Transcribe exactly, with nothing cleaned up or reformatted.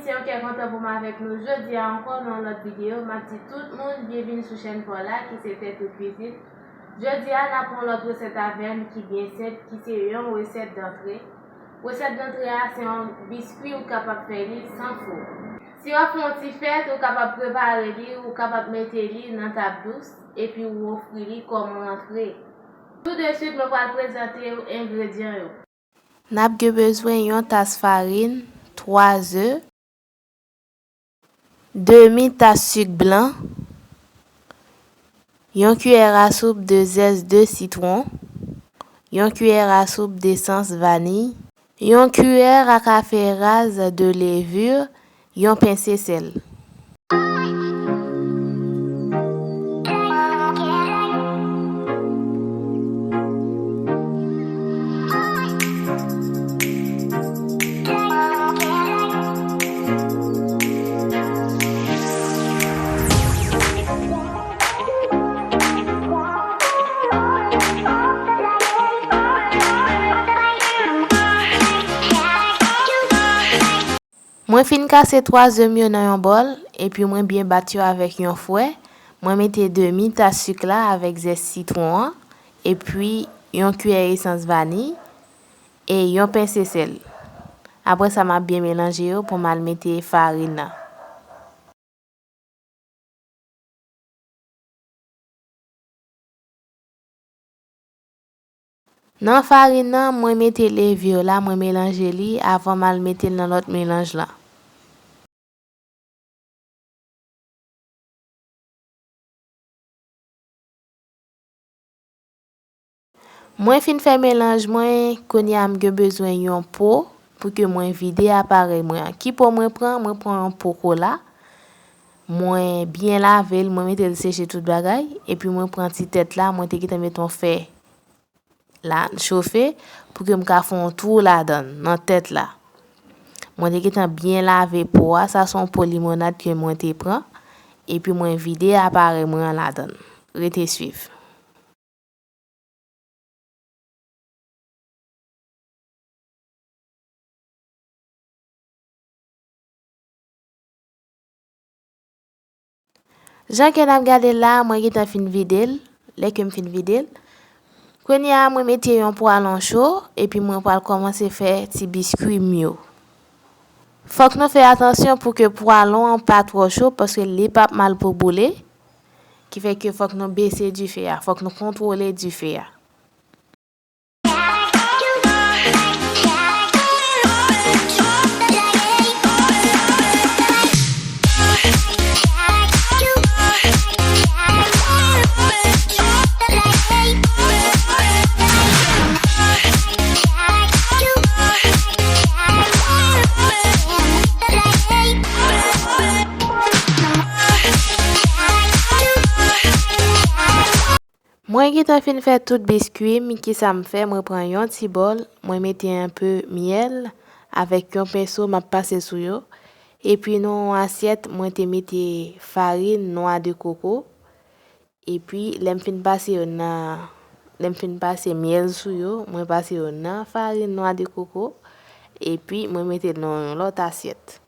Se yon kè kontan pou m avèk nou jodi a ankò nan yon lòt videyo. M ap di tout moun byenvini sou chèn pa w la ki se Tèt ou Kwizin. Jodi a, n ap pran yon lòt resèt avè m ki byen senp, ki se yon resèt dantre. Resèt dantre a se yon biskwi ou kapab fè li san fou. Si w ap fè yon ti fèt, ou kapab prepare li, ou kapab mete li nan tab dous, epi ou ofri li kòm rantre. Tou de swit, mwen pral prezante w engredyan yo. N ap gen bezwen yon tas farin, twa ze, demi tas sik blan, yon kiyè a soup de zès de sitwon, yon kiyè a soup desans vaniy, yon kiyè a kafe raz de levure, yon pense sèl. Mwen fin kase twa ze m yo nan yon bòl, epi mwen byen bat yo avèk yon fwè. Mwen mete demi tas sik la avèk zès sitwon an, epi yon kiyè esans vaniy, e yon pense sèl. Apre sa, m ap byen melanje yo pou m al mete farin nan. Nan farin nan, mwen mete levure la, mwen melanje li avan m al mete l nan lòt melanj lan. Mwen fin fè melanj mwen, kounye a m gen bezwen yon po pou ke mwen vide aparèy mwen an. Ki po mwen pran? Mwen pran yon po kola. Mwen byen lave l, mwen mete l seche tout bagay. Epi mwen pran ti tèt la, mwen te gentan met yon fè la chofe pou ke m ka fè yon twou ladan l, nan tèt la. Mwen te gentan byen lave po a, sa se yon po limonad ke mwen te pran. Epi mwen vide aparèy mwen an ladan l. Rete swiv. Jan ke n ap gade la, mwen gentan fin vide l. Lè ke m fin vide l, kounye a, mwen mete yon pwalon cho, epi mwen pral kòmanse fè ti biskwi m yo. Fòk nou fè atansyon pou ke pwalon an pa twò cho, paske li p ap mal pou boule. Ki fè ke fòk nou bese dife a, fòk nou kontwole dife a. Mwen gentan fin fè tout biskwi m, kisa m fè? Mwen pran yon ti bòl, mwen mete enpe myèl avèk yon penso, m ap pase sou yo. Epi nan yon asyèt, mwen te mete farin nwa de koko. Epi lè m fin pase yo nan, lè m fin pase myèl sou yo, mwen pase yo nan farin nwa de koko. Epi mwen mete l nan yon lòt asyèt.